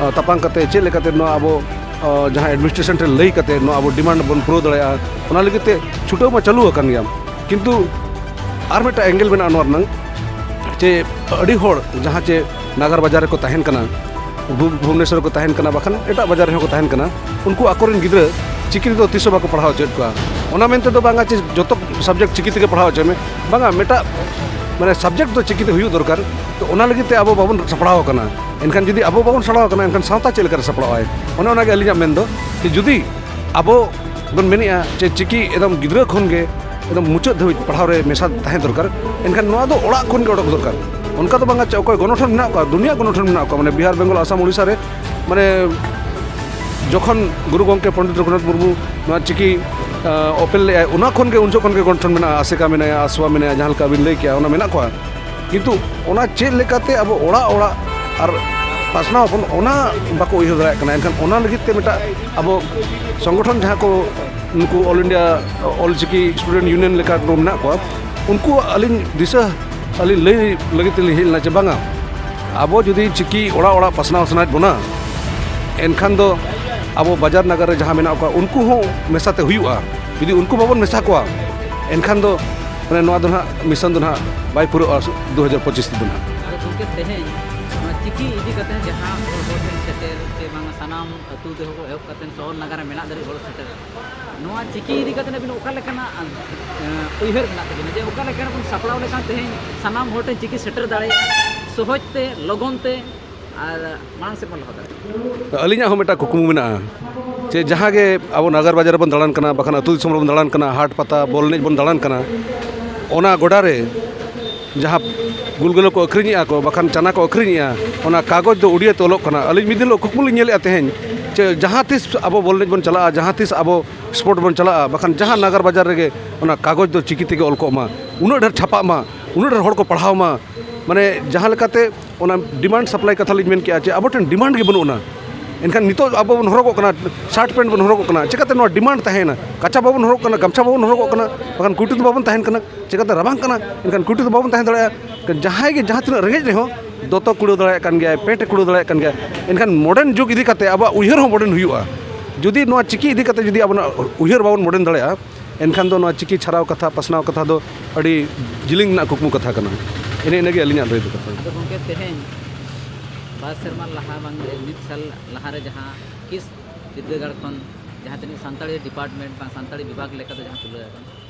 ᱟᱹ, ᱛᱟᱯᱟᱢ ᱠᱟᱛᱮ, ᱪᱮᱫ ᱞᱮᱠᱟᱛᱮ ᱱᱚᱣᱟ ᱟᱵᱚ, ᱟᱹ, ᱡᱟᱦᱟᱸ ᱮᱰᱢᱤᱱᱤᱥᱴᱨᱮᱥᱚᱱ ᱴᱷᱮᱱ ᱞᱟᱹᱭ ᱠᱟᱛᱮ ᱱᱚᱣᱟ ᱟᱵᱚ ᱰᱤᱢᱟᱱᱰ ᱵᱚᱱ ᱯᱩᱨᱟᱹᱣ ᱫᱟᱲᱮᱭᱟᱜᱼᱟ, ᱚᱱᱟ ᱞᱟᱹᱜᱤᱫ ᱛᱮ ᱪᱷᱩᱴᱟᱹᱣ ᱢᱟ ᱪᱟᱹᱞᱩ ᱟᱠᱟᱱ ᱜᱮᱭᱟ᱾ ᱠᱤᱱᱛᱩ ᱟᱨ ᱢᱤᱫᱴᱟᱝ ᱮᱝᱜᱮᱞ ᱢᱮᱱᱟᱜᱼᱟ ᱱᱚᱣᱟ ᱨᱮᱱᱟᱝ, ᱡᱮ ᱟᱹᱰᱤ ᱦᱚᱲ ᱡᱟᱦᱟᱸ ᱪᱮ ᱱᱟᱜᱟᱨ ᱵᱟᱡᱟᱨ ᱨᱮᱠᱚ ᱛᱟᱦᱮᱱ ᱠᱟᱱᱟ, ᱵᱷᱩ-, ᱵᱷᱩᱵᱽᱱᱮᱥᱚᱨ ᱨᱮᱠᱚ ᱛᱟᱦᱮᱱ ᱠᱟᱱᱟ, ᱵᱟᱠᱷᱟᱱ ᱮᱴᱟᱜ ᱵᱟᱡᱟᱨ ᱨᱮᱦᱚᱸ ᱠᱚ ᱛᱟᱦᱮᱱ ᱠᱟᱱᱟ, ᱩᱱᱠᱩ ᱟᱠᱚᱨᱮᱱ ᱜᱤᱫᱽᱨᱟᱹ ᱪᱤᱠᱤ ᱛᱮᱫᱚ ᱛᱤᱥ ᱦᱚᱸ ᱵᱟᱠᱚ ᱯᱟᱲᱦᱟᱣ ᱦᱚᱪᱚᱭᱮᱫ ᱠᱚᱣᱟ᱾ ᱚᱱᱟ ᱢᱮᱱᱛᱮ ᱫᱚ ᱵᱟᱝᱟ ᱡᱮ ᱡᱚᱛᱚ ᱥᱟᱵᱡᱮᱠᱴ ᱪᱤᱠᱤ ᱛᱮᱜᱮ ᱯᱟᱲᱦᱟᱣ ᱦᱚᱪᱚᱭ ᱢᱮ, ᱵᱟᱝᱟ, ᱢᱤᱫᱴᱟᱜ, ᱢᱟᱱᱮ, ᱥᱟᱵᱡᱮᱠᱴ ᱫᱚ ᱪᱤᱠᱤ ᱛᱮ ᱦᱩᱭᱩᱜ ᱫᱚᱨᱠᱟᱨ᱾ ᱛᱚ ᱚᱱᱟ ᱞᱟᱹᱜᱤᱫ ᱛᱮ ᱟᱵᱚ ᱵᱟᱵᱚᱱ ᱥᱟᱯᱲᱟᱣ ᱟᱠᱟᱱᱟ᱾ ᱮᱱᱠᱷᱟᱱ ᱡᱩᱫᱤ ᱟᱵᱚ ᱵᱟᱵᱚᱱ ᱥᱟᱯᱲᱟᱣ ᱟᱠᱟᱱᱟ, ᱮᱱᱠᱷᱟᱱ ᱥᱟᱶᱛᱟ ᱪᱮᱫ ᱞᱮᱠᱟᱨᱮ ᱥᱟᱯᱲᱟᱣ ᱟᱭ? ᱚᱱᱮ ᱚᱱᱟᱜᱮ ᱟᱹᱞᱤᱧᱟᱜ ᱢᱮᱱ ᱫᱚ, ᱡᱮ ᱡᱩᱫᱤ ᱟᱵᱚ ᱵᱚᱱ ᱢᱮᱱᱮᱜᱼᱟ ᱡᱮ ᱪᱤᱠᱤ ᱮᱠᱫᱚᱢ ᱜᱤᱫᱽᱨᱟᱹ ᱠᱷᱚᱱ ᱜᱮ ᱮᱠᱫᱚᱢ ᱢᱩᱪᱟᱹᱫ ᱫᱷᱟᱹᱵᱤᱡ ᱯᱟᱲᱦᱟᱣ ᱨᱮ ᱢᱮᱥᱟ ᱛᱟᱦᱮᱸ ᱫᱚᱨᱠᱟᱨ, ᱮᱱᱠᱷᱟᱱ ᱱᱚᱣᱟ ᱫᱚ ᱚᱲᱟᱜ ᱠᱷᱚᱱ ᱜᱮ ᱚᱰᱚᱠ ᱫᱚᱨᱠᱟᱨ᱾ ᱚᱱᱠᱟ ᱫᱚ ᱵᱟᱝᱟ ᱪᱮ ᱚᱠᱚᱭ ᱜᱚᱱᱚᱴᱷᱚᱱ ᱢᱮᱱᱟᱜ ᱠᱚᱣᱟ, ᱫᱩᱱᱤᱭᱟᱹ ᱜᱚᱱᱚᱴᱷᱚᱱ ᱢᱮᱱᱟᱜ ᱠᱚᱣᱟ, ᱢᱟᱱᱮ ᱵᱤᱦᱟᱨ, ᱵᱮᱝᱜᱚᱞ, ᱟᱥᱟᱢ, ᱳᱰᱤᱥᱟ ᱨᱮ, ᱢᱟᱱᱮ ᱡᱚᱠᱷᱚᱱ ᱜᱩᱨᱩ ᱜᱚᱢᱠᱮ ᱯᱚᱱᱰᱤᱛ ᱨᱚᱜᱷᱩᱱᱟᱛᱷ ᱢᱩᱨᱢᱩ ᱱᱚᱣᱟ ᱪᱤᱠᱤ ᱚᱯᱮᱞ ᱞᱮᱫᱼᱟᱭ, ᱚᱱᱟ ᱠᱷᱚᱱ ᱜᱮ, ᱩᱱ ᱡᱚᱠᱷᱚᱱ ᱜᱮ ᱜᱚᱱᱴᱷᱚᱱ ᱢᱮᱱᱟᱜᱼᱟ, ᱟᱥᱮᱠᱟ ᱢᱮᱱᱟᱭᱟ, ᱟᱥᱣᱟ ᱢᱮᱱᱟᱭᱟ, ᱡᱟᱦᱟᱸ ᱞᱮᱠᱟ ᱵᱤᱱ ᱞᱟᱹᱭ ᱠᱮᱜᱼᱟ, ᱚᱱᱟ ᱢᱮᱱᱟᱜ ᱠᱚᱣᱟ᱾ ᱠᱤᱱᱛᱩ ᱚᱱᱟ ᱪᱮᱫ ᱞᱮᱠᱟᱛᱮ ᱟᱵᱚ ᱚᱲᱟᱜ ᱚᱲᱟᱜ ᱟᱨ ᱯᱟᱥᱱᱟᱣ ᱟᱵᱚᱱ, ᱚᱱᱟ ᱵᱟᱠᱚ ᱩᱭᱦᱟᱹᱨ ᱫᱟᱲᱮᱭᱟᱜ ᱠᱟᱱᱟ᱾ ᱮᱱᱠᱷᱟᱱ ᱚᱱᱟ ᱞᱟᱹᱜᱤᱫ ᱛᱮ ᱢᱤᱫᱴᱟᱝ ᱟᱵᱚ ᱥᱚᱝᱜᱚᱴᱷᱚᱱ, ᱡᱟᱦᱟᱸ ᱠᱚ ᱱᱩᱠᱩ All India Ol Chiki Student Union ᱞᱮᱠᱟ ᱠᱚ ᱢᱮᱱᱟᱜ ᱠᱚᱣᱟ, ᱩᱱᱠᱩ ᱟᱹᱞᱤᱧ ᱫᱤᱥᱟᱹ, ᱟᱹᱞᱤᱧ ᱞᱟᱹᱭ ᱞᱟᱹᱜᱤᱫ ᱛᱮᱞᱤᱧ ᱦᱮᱡ ᱞᱮᱱᱟ ᱡᱮ ᱵᱟᱝᱟ, ᱟᱵᱚ ᱡᱩᱫᱤ ᱪᱤᱠᱤ ᱚᱲᱟᱜ ᱚᱲᱟᱜ ᱯᱟᱥᱱᱟᱣ ᱥᱟᱱᱟᱭᱮᱫ ᱵᱚᱱᱟ, ᱮᱱᱠᱷᱟᱱ ᱫᱚ ᱟᱵᱚ ᱵᱟᱡᱟᱨ ᱱᱟᱜᱟᱨ ᱨᱮ ᱡᱟᱦᱟᱸ ᱢᱮᱱᱟᱜ ᱠᱚᱣᱟ, ᱩᱱᱠᱩ ᱦᱚᱸ ᱢᱮᱥᱟᱛᱮ ᱦᱩᱭᱩᱜᱼᱟ᱾ ᱡᱩᱫᱤ ᱩᱱᱠᱩ ᱵᱟᱵᱚᱱ ᱢᱮᱥᱟ ᱠᱚᱣᱟ, ᱮᱱᱠᱷᱟᱱ ᱫᱚ ᱢᱟᱱᱮ ᱱᱚᱣᱟ ᱫᱚ ᱱᱟᱦᱟᱜ mission ᱫᱚ ᱱᱟᱦᱟᱜ ᱵᱟᱭ ᱯᱩᱨᱟᱹᱜᱼᱟ ᱫᱩ ᱦᱟᱡᱟᱨ ᱯᱚᱸᱪᱤᱥ ᱛᱮᱫᱚ ᱱᱟᱦᱟᱜ᱾ ᱟᱫᱚ ᱜᱚᱢᱠᱮ, ᱛᱮᱦᱮᱧ ᱱᱚᱣᱟ ᱪᱤᱠᱤ ᱤᱫᱤ ᱠᱟᱛᱮ ᱡᱟᱦᱟᱸ ᱦᱚᱲ ᱦᱚᱲ ᱴᱷᱮᱱ ᱥᱮᱴᱮᱨ, ᱥᱮ ᱵᱟᱝ ᱥᱟᱱᱟᱢ ᱟᱹᱛᱩ ᱛᱮᱦᱚᱸ ᱠᱚ ᱮᱦᱚᱵ ᱠᱟᱛᱮ ᱥᱚᱦᱚᱨ ᱱᱟᱜᱟᱨ ᱨᱮ ᱢᱮᱱᱟᱜ ᱫᱷᱟᱹᱨᱤᱡ ᱦᱚᱲ ᱥᱮᱴᱮᱨ, ᱱᱚᱣᱟ ᱪᱤᱠᱤ ᱤᱫᱤ ᱠᱟᱛᱮ ᱟᱹᱵᱤᱱ ᱚᱠᱟ ᱞᱮᱠᱟᱱᱟᱜ, ᱮᱸ, ᱩᱭᱦᱟᱹᱨ ᱢᱮᱱᱟᱜ ᱛᱟᱹᱵᱤᱱᱟ ᱡᱮ ᱚᱠᱟ ᱞᱮᱠᱟ ᱨᱮᱵᱚᱱ ᱥᱟᱯᱲᱟᱣ ᱞᱮᱠᱷᱟᱱ ᱛᱮᱦᱮᱧ ᱥᱟᱱᱟᱢ ᱦᱚᱲ ᱴᱷᱮᱱ ᱪᱤᱠᱤ ᱥᱮᱴᱮᱨ ᱫᱟᱲᱮᱭᱟᱜᱼᱟ ᱥᱚᱦᱚᱡᱽ ᱛᱮ, ᱞᱚᱜᱚᱱ ᱛᱮ, ᱟᱨ ᱢᱟᱲᱟᱝ ᱥᱮᱫ ᱵᱚᱱ ᱞᱟᱦᱟ ᱫᱟᱲᱮᱭᱟᱜᱼᱟ? ᱟᱹᱞᱤᱧᱟᱜ ᱦᱚᱸ ᱢᱤᱫᱴᱟᱝ ᱠᱩᱠᱢᱩ ᱢᱮᱱᱟᱜᱼᱟ ᱡᱮ ᱡᱟᱦᱟᱸ ᱜᱮ ᱟᱵᱚ ᱱᱟᱜᱟᱨ ᱵᱟᱡᱟᱨ ᱨᱮᱵᱚᱱ ᱫᱟᱬᱟᱱ ᱠᱟᱱᱟ, ᱵᱟᱠᱷᱟᱱ ᱟᱹᱛᱩ ᱫᱤᱥᱚᱢ ᱨᱮᱵᱚᱱ ᱫᱟᱬᱟᱱ ᱠᱟᱱᱟ, ᱦᱟᱴ ᱯᱟᱛᱟ, ᱵᱚᱞ ᱮᱱᱮᱡ ᱵᱚᱱ ᱫᱟᱬᱟᱱ ᱠᱟᱱᱟ, ᱚᱱᱟ ᱜᱚᱰᱟ ᱨᱮ ᱡᱟᱦᱟᱸ ᱜᱩᱞᱜᱩᱞᱟᱹ ᱠᱚ ᱟᱹᱠᱷᱨᱤᱧᱮᱜᱼᱟ ᱠᱚ, ᱵᱟᱠᱷᱟᱱ ᱪᱟᱱᱟ ᱠᱚ ᱟᱹᱠᱷᱨᱤᱧᱮᱜᱼᱟ, ᱚᱱᱟ ᱠᱟᱜᱚᱡᱽ ᱫᱚ ᱩᱰᱤᱭᱟ ᱛᱮ ᱚᱞᱚᱜ ᱠᱟᱱᱟ᱾ ᱟᱹᱞᱤᱧ ᱢᱤᱫ ᱫᱤᱱ ᱦᱤᱞᱳᱜ ᱠᱩᱠᱢᱩ ᱞᱤᱧ ᱧᱮᱞᱮᱜᱼᱟ ᱛᱮᱦᱮᱧ, ᱡᱮ ᱡᱟᱦᱟᱸ ᱛᱤᱥ ᱟᱵᱚ ᱵᱚᱞ ᱮᱱᱮᱡ ᱵᱚᱱ ᱪᱟᱞᱟᱜᱼᱟ, ᱡᱟᱦᱟᱸ ᱛᱤᱥ ᱟᱵᱚ sport ᱵᱚᱱ ᱪᱟᱞᱟᱜᱼᱟ, ᱵᱟᱠᱷᱟᱱ ᱡᱟᱦᱟᱸ ᱱᱟᱜᱟᱨ ᱵᱟᱡᱟᱨ ᱨᱮᱜᱮ ᱚᱱᱟ ᱠᱟᱜᱚᱡᱽ ᱫᱚ ᱪᱤᱠᱤ ᱛᱮᱜᱮ ᱚᱞ ᱠᱚᱜ ᱢᱟ, ᱩᱱᱟᱹᱜ ᱰᱷᱮᱨ ᱪᱷᱟᱯᱟᱜ ᱢᱟ, ᱩᱱᱟᱹᱜ ᱰᱷᱮᱨ ᱦᱚᱲ ᱠᱚ ᱯᱟᱲᱦᱟᱣ ᱢᱟ᱾ ᱢᱟᱱᱮ ᱡᱟᱦᱟᱸ ᱞᱮᱠᱟᱛᱮ ᱚᱱᱟ demand supply ᱠᱟᱛᱷᱟ ᱞᱤᱧ ᱢᱮᱱ ᱠᱮᱜᱼᱟ, ᱡᱮ ᱟᱵᱚ ᱴᱷᱮᱱ demand ᱜᱮ ᱵᱟᱹᱱᱩᱜ ᱟᱱᱟ᱾ ᱮᱱᱠᱷᱟᱱ ᱱᱤᱛᱚᱜ ᱟᱵᱚ ᱵᱚᱱ ᱦᱚᱨᱚᱜᱚᱜ ᱠᱟᱱᱟ, shirt pant ᱵᱚᱱ ᱦᱚᱨᱚᱜᱚᱜ ᱠᱟᱱᱟ, ᱪᱤᱠᱟᱹᱛᱮ ᱱᱚᱣᱟ demand ᱛᱟᱦᱮᱸᱭᱮᱱᱟ? ᱠᱟᱪᱟ ᱵᱟᱵᱚᱱ ᱦᱚᱨᱚᱜ ᱠᱟᱱᱟ, ᱜᱟᱢᱪᱷᱟ ᱵᱟᱵᱚᱱ ᱦᱚᱨᱚᱜᱚᱜ ᱠᱟᱱᱟ, ᱵᱟᱠᱷᱟᱱ ᱠᱩᱴᱤ ᱫᱚ ᱵᱟᱵᱚᱱ ᱛᱟᱦᱮᱱ ᱠᱟᱱᱟ᱾ ᱪᱤᱠᱟᱹᱛᱮ ᱨᱟᱵᱟᱝ ᱠᱟᱱᱟ? ᱮᱱᱠᱷᱟᱱ ᱠᱩᱴᱤ ᱫᱚ ᱵᱟᱵᱚᱱ ᱛᱟᱦᱮᱸ ᱫᱟᱲᱮᱭᱟᱜᱼᱟ᱾ ᱡᱟᱦᱟᱸᱭ ᱜᱮ ᱡᱟᱦᱟᱸ ᱛᱤᱱᱟᱹᱜ ᱨᱮᱸᱜᱮᱡ ᱨᱮᱦᱚᱸ ᱫᱚᱛᱚ ᱠᱩᱲᱟᱹᱣ ᱫᱟᱲᱮᱭᱟᱜ ᱠᱟᱱ ᱜᱮᱭᱟᱭ, pant ᱮ ᱠᱩᱲᱟᱹᱣ ᱫᱟᱲᱮᱭᱟᱜ ᱠᱟᱱ ᱜᱮᱭᱟ᱾ ᱮᱱᱠᱷᱟᱱ modern ᱡᱩᱜᱽ ᱤᱫᱤ ᱠᱟᱛᱮ ᱟᱵᱚᱣᱟᱜ ᱩᱭᱦᱟᱹᱨ ᱦᱚᱸ modern ᱦᱩᱭᱩᱜᱼᱟ᱾ ᱡᱩᱫᱤ ᱱᱚᱣᱟ ᱪᱤᱠᱤ ᱤᱫᱤ ᱠᱟᱛᱮ ᱡᱩᱫᱤ ᱟᱵᱚᱱᱟᱜ ᱩᱭᱦᱟᱹᱨ ᱵᱟᱵᱚᱱ modern ᱫᱟᱲᱮᱭᱟᱜᱼᱟ, ᱮᱱᱠᱷᱟᱱ ᱫᱚ ᱱᱚᱣᱟ ᱪᱤᱠᱤ ᱪᱷᱟᱨᱟᱣ ᱠᱟᱛᱷᱟ, ᱯᱟᱥᱱᱟᱣ ᱠᱟᱛᱷᱟ ᱫᱚ ᱟᱹᱰᱤ ᱡᱤᱞᱤᱧ ᱨᱮᱱᱟᱜ ᱠᱩᱠᱢᱩ ᱠᱟᱛᱷᱟ ᱠᱟᱱᱟ᱾ ᱮᱱᱮ ᱤᱱᱟᱹᱜᱮ ᱟᱹᱞᱤᱧᱟᱜ ᱞᱟᱹᱭ ᱫᱚ ᱠᱟᱛᱷᱟ᱾ ᱟᱫᱚ ᱜᱚᱢᱠᱮ, ᱛᱮᱦᱮᱧ ᱵᱟᱨ ᱥᱮᱨᱢᱟ ᱞᱟᱦᱟ, ᱵᱟᱝ ᱢᱤᱫ ᱥᱟᱞ ᱞᱟᱦᱟᱨᱮ ᱡᱟᱦᱟᱸ ᱠᱤᱥ ᱵᱤᱨᱫᱟᱹᱜᱟᱲ ᱠᱷᱚᱱ ᱡᱟᱦᱟᱸ ᱛᱤᱱᱟᱹᱜ ᱥᱟᱱᱛᱟᱲᱤ department ᱵᱟᱝ ᱥᱟᱱᱛᱟᱲᱤ ᱵᱤᱵᱷᱟᱜᱽ ᱞᱮᱠᱟᱛᱮ ᱡᱟᱦᱟᱸ ᱛᱩᱞᱟᱹᱣ ᱟᱠᱟᱱ,